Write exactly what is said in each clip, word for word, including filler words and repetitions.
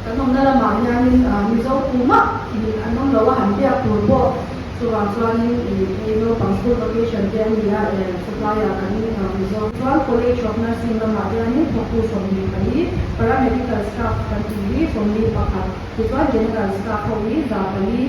Kan awmna lamah hianin, ah, Mizo pumah, i, an awm lo a, han biak tur pawh. Chuvang chuanin, i, ei naupang school vacation te an ni a, eh, supply-a kan, ah, Mizo. Chuan College of Nursing lamah hianin phawktu sawmhnih pali, paramedical staff kan ti hi sawmli pakhat, tichuan general staff ho hi za pali.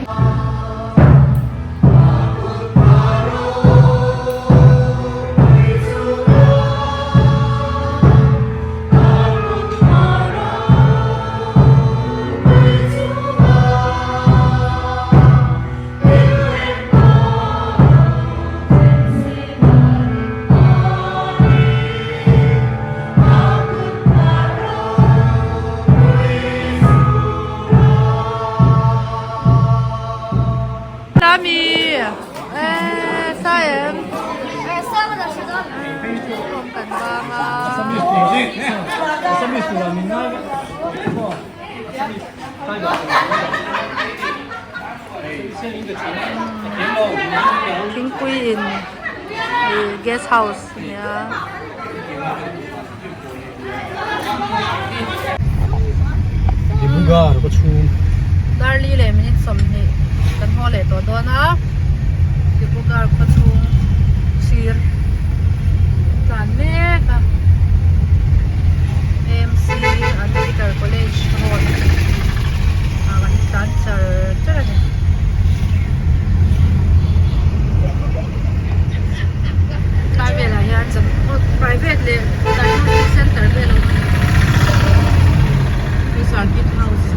Sami. Eh, Saem. Eh, Saem dah sudah. Kawng kan vang a. Thingpui in, eh, guest house nia. Dibugar khaw chhung. Dar li leh minute sawmhnih kan haw leh tawh dawn a. Dibugar khaw chhung sir tlan mek a. A M C and Medical College Road a kan tlan char char a ni. Tlai velah hian chaw private leh diagnostic centre vel a awm a ni. Result kit house.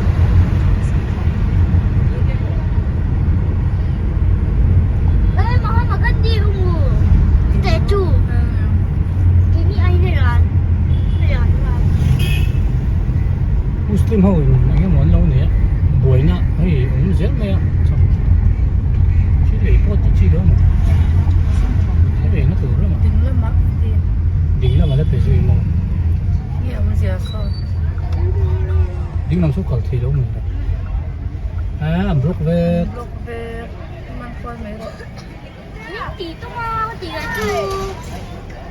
Ê, mahama kan ti hung u. Statue. Keini ai hre ran. Hre ran ran. Muslim ho in engemaw an lo nei a, buaina hei awm zel mai a, chang. Thil lei pawh ti chi lo maw. Thil lei na tur lama. Ding lama ti. Ding lama la pe zui maw. Nge awm zia saw. Ding lam saw kal thei lo maw. A, block ve. Block ve. Man khual mai rawh. Ti tuma ti la chu.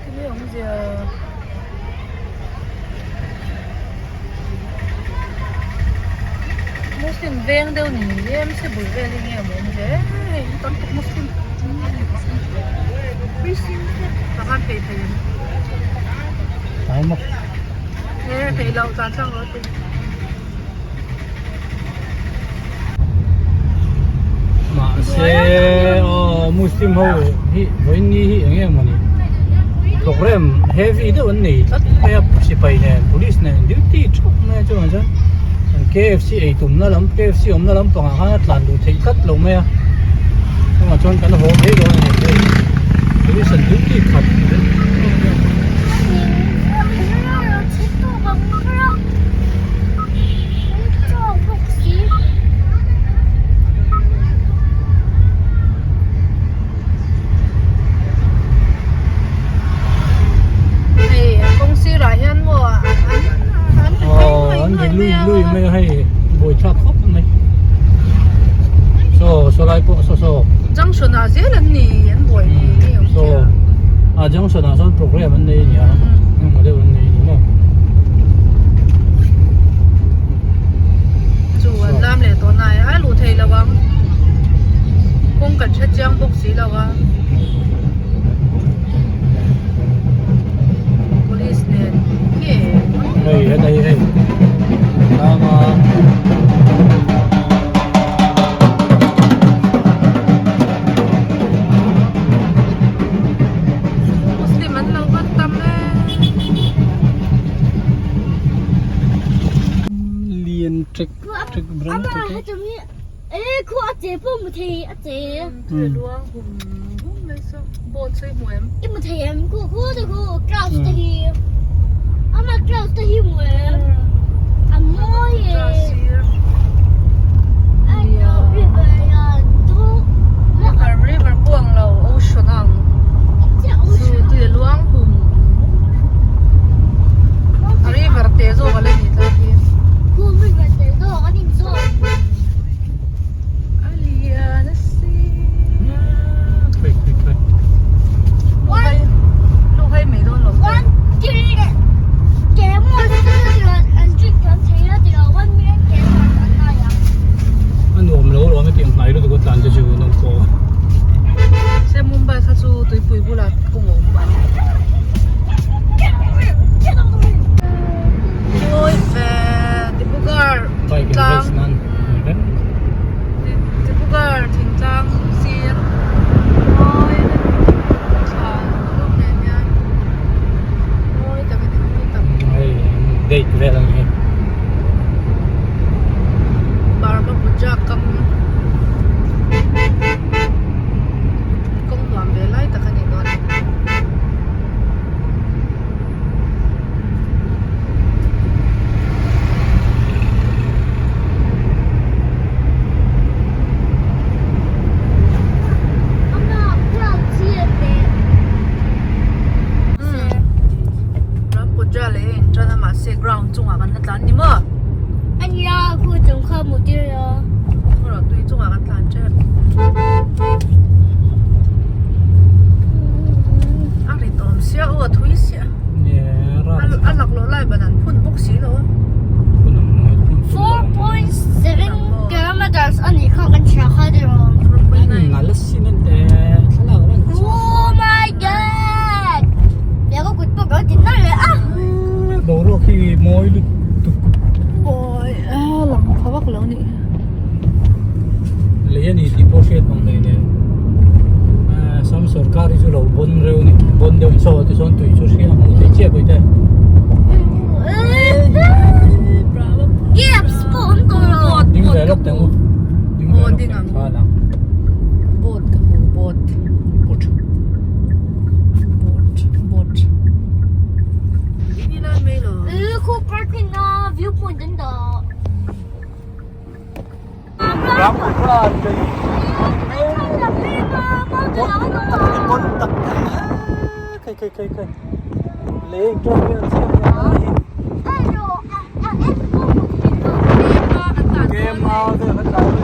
Ti mi awm zia. Muslim veng deuh ni em se bul vel hi nge awm zia. Hei, tam tak Muslim. Muslim. Ka han pe pe. Ai mo. Eh, pe lo, tlan tlang lo ti. Mahse, aw, Muslim ho hi, vawiin ni hi eng emaw ni. Program heavy deuh an nei tlat mai a, sipai nen, police nen, duty thawk mai a, chuan, chuan an K F C ei tumna lam, K F C awmna lam pangah khan a tlan duh theih tlat lo mai a. Chungah chuan kan haw mai lo a ni. Police an duty khat. Hei, kawng sirah hian maw an, an, an, aw, an ri lui lui mai a, hei, buaithlak khawp mai. Saw, saw lai pawh, saw, saw. Junction-ah zel an ni, an buai ni, ni awm sia. A, junction-ah sawn program an nei a nia. Hmm. Engmaw deuh an nei a ni maw. Chu an lam leh tawh nai, a luh thei lo ang. Kawng kan hre chiang bawk si lo a. Police nen nge? Hei, hei, hei, hei. Tama. Muslim an lo vat tam e. Lian ṭek ṭek bram ṭek. Ama heta mi, e, khuo a che pawh mu thei a che. Hmm. Luang hum hum mai saw. Boat saw i hmu em? I hmu thei em? Khuo, khuo te khuo, clouds te hi. Ama clouds te hi hmu em? Hmm. A mawi e. Ai, river lian tu. River, river puang lo, ocean ang. Chu, tui a luang. Chu chu nang ko. Se Mumbai kha chu tuipui bula kung awm a ni. Oi ve, Dibrugarh. Bike thingtlang. Race nan. Di-, Dibrugarh thingtlang sir. Oi, sa, oi, tak a ni, oi, tak. Ai, date vel a ni. Burma Puja kam. Kawng nuam ve lai tak a ni dawn. Hmm. Ram Puja le, inṭan a, mahse ground chunga kan la tlan ni maw? A nia, khu chung kha mu tir a. Khu ro, tui chunga kan tlan che. A ri tawm sia, aw, a thui sia. Nia, ram. A, a lak lo lai ban an phun bawk si lo. Phun ang maw, phun, phun. Four point seven kilometers a ni kha kan ṭha kha de ro. Four point nine. Ngal a sin an te, thlalak ran. Oh my God! Nia ka kut pawh ka tin na le a. Boruak hi mawi lutuk. Oi, a lang pha vak lo ni. Lei a ni tih pawh hriat vang nei le. A, sam sawrkar hi chu lo bon reu ni. Bon deuh in saw ti sawn tui chu hria hmu thei chiah koi te. Gaps pawh awm tawh lo. Ding ve lawk teng u. Ding ve lawk teng. Aw, ding ang. Kha lang. Boat ka hmu, boat. Boat. Boat, boat. Ni lai mai lo. Eh, khu parking na viewpoint an dah. Ram kha te. Bon tak, bon tak. Khai, khai, khai, khai. Le, tro mi an siam na hi. Game out, game out.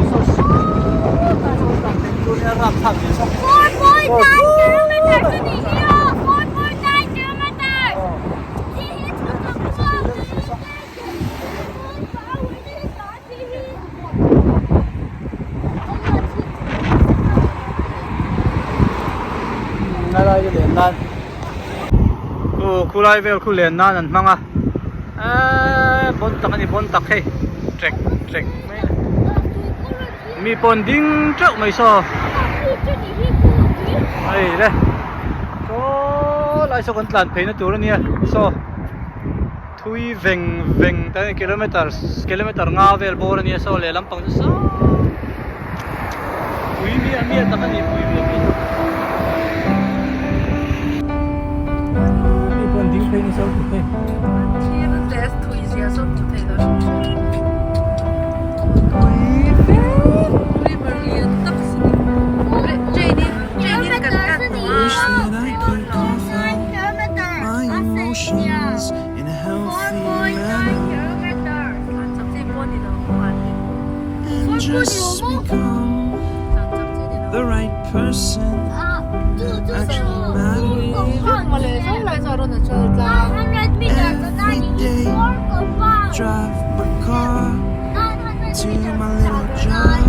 Four point nine kilometers a ni hi a, four point nine kilometers. Ngai lai le nan. Khu, khu lai vel khu len nan an hmang a. Eh, bon tak a ni, bon tak hei. Trek, trek. Mi pawn ding teuh mai saw. Hei le. Saw lai saw kan tlan phei na tur a nia. Saw. Thui veng veng ta ni, kilometer, kilometer nga vel bawr a nia saw, le lampang chu saw. Pui mi a mi a tak a ni, pui mi a mi. Mi pawn ding phei ni saw, pui phei. Thir test thui zia saw hmu thei lo. Pui phei. Pui mar lian tak si. Re, Jenny, Jenny kan kan. Wish that I could come from my emotions in a healthy manner and just become the right person that actually matters. Every day, drive my car to my little job.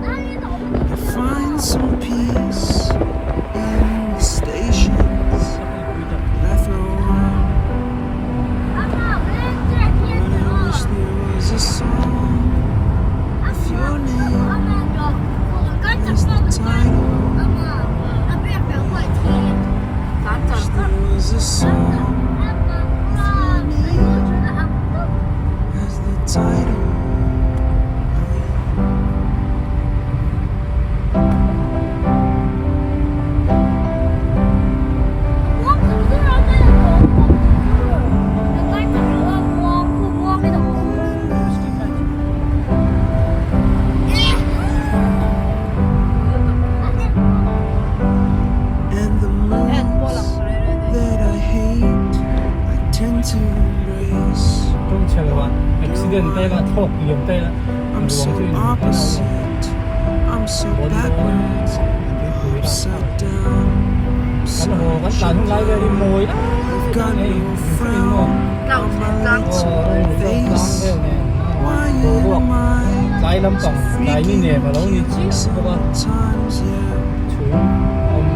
I find some peace in the stations that I throw on. But I wish there was a song with your name as the title. Wish there was a song with your name as the title. And the moods that I hate, I tend to embrace. Ṭawng chhe lo a, accident te la, thawk liam te la. I'm so opposite, I'm so backwards, upside down. Kan haw, kan tlan hun lai vel hi mawi. I've got no frown on my little face. Why am I Tlai lampang, tlai ni nem a lo ni chiah bawk a. Chhum awm.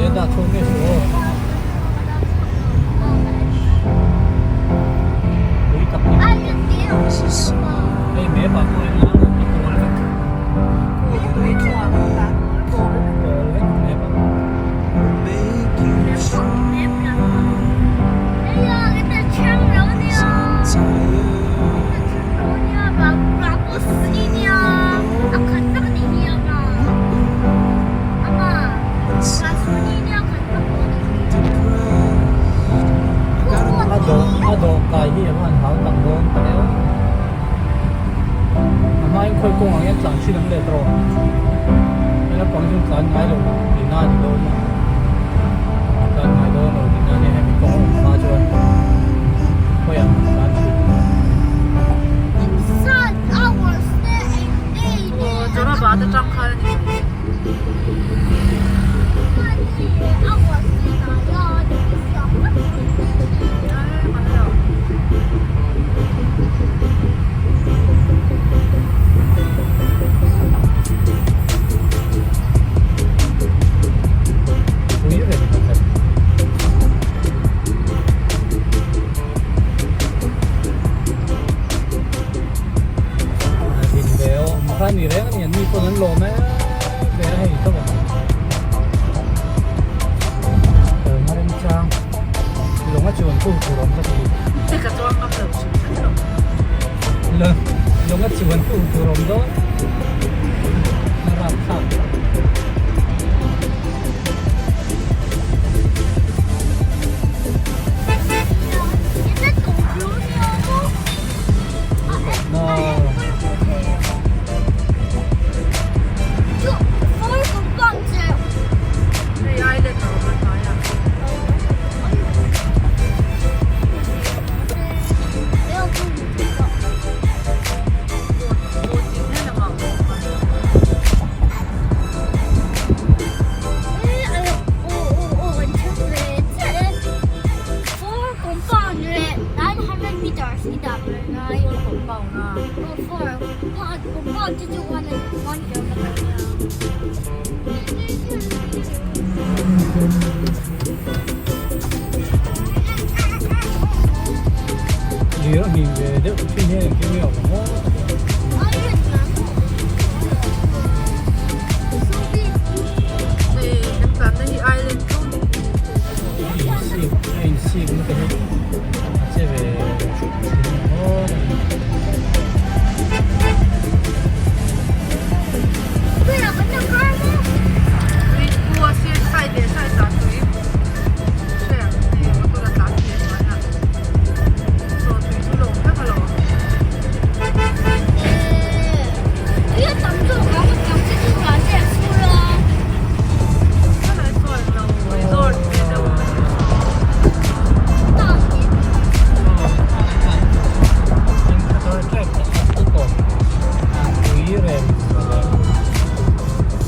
Ei dah chhum nge chu. Ui tak ni. Ei, me pa ko en la. Ko le. Ko le, me pa. A dawk, a dawk kai hi a hman hau tak dawn ta deu. A hmain khawi kawng ang hian tlan ṭhin ang le tawh. Hei lampang chuan tlan ngai lo tina ni dawn a. Tlan ngai dawn lo tina ni hemi kawng hma chuan. Khawi ang tlan ṭhin. Aw, Jorabat aṭang khan a ni. Din ve aw, khan ni reng a ni, an ni pawn an lawm e, ve a hei tawp a. Kal ma reng chang, lawnga chuan tu tur awm ka ti. Te ka chuan ngam lo chu. Lo, lawnga chuan tu tur awm dawn. Na ram thlak. Four compound le nine hundred meters i dam le nai. Four compound a. Oh, four. Four compound chu chu one, one kilometer. Zero hnih ve deuh ṭhin hian engkim nge awm maw? Ei, kan tlanna hi island tho ni. Insik, insik na ka hi. A che ve. Aw.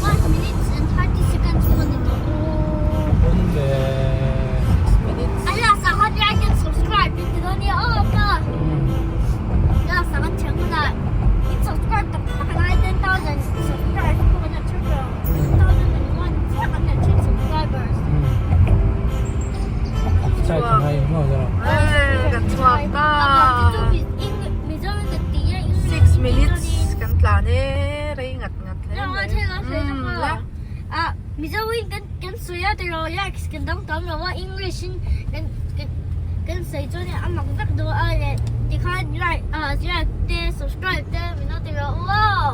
Five minutes and thirty seconds more than that. Ala, sa hot like and subscribe. Dito ni, oh, pa. Ala, sa hot channel na. It's subscribe to, to, ten thousand subscribers. Ten thousand and one, ten thousand subscribers. Subscribe to my, no, no. Eh, kan chhuak ta. Mizoram kan ti a, English. Six minutes kan tlan e, rei ngat ngat hle. No, mai. I tell you, I tell you, Mm, la. Ah, Mizoram kan, kan sawi a, tiraw, likes kan dang tam lo a, English in kan, kan, kan sawi chuan a mak vek dawn a le. Tikhan like, ah, like te, subscribe te, min lo tiraw. Wow.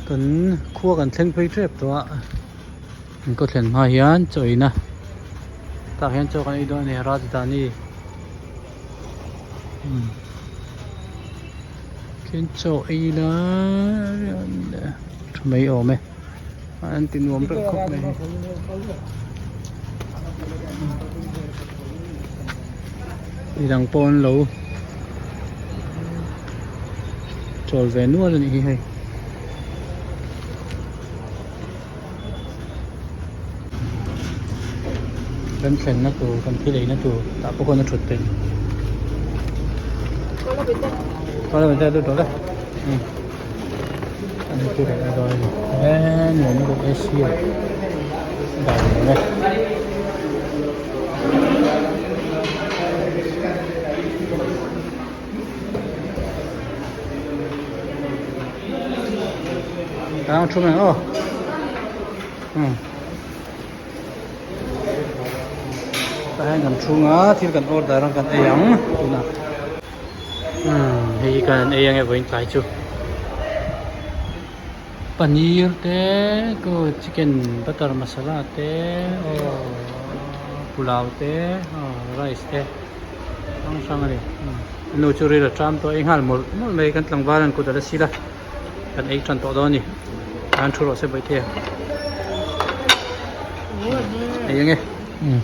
Kan khua kan thleng phei ṭep tawh a. Kan kawtthlen hma hian chawina. Tah hian chaw kan ei dawn a ni, Rajdhani. Hmm. Ken chaw ei la, ṭha mai awm e. An ti nuam reuh khawp mai. I dang pawn lo chawl ve nual a nih hi hei. Kan thlenna tur, kan thil eina tur, ta pawh khan a thut pei. Kala bete tu tole. Hmm. An tu kan doi ni. Eh, ni ni ko A C a. Dai ni. Ang chunga, oh. Hmm. Ṭhang kan chunga, thil kan order ang kan ei ang. Tuna. Hmm, hei kan ei ang e vawiin tlai chu. Paneer te, ko chicken butter masala te, oh, pulao te, oh, rice te. Hrang hrang a ni. Hmm. Nu chu ril a ṭam tawh, ei nghal mul mul mai kan tlangval an kut a la sila. Kan ei ṭan tawh dawn a ni. An thu rawh se Bawiṭhe. Ei ang e. Hmm.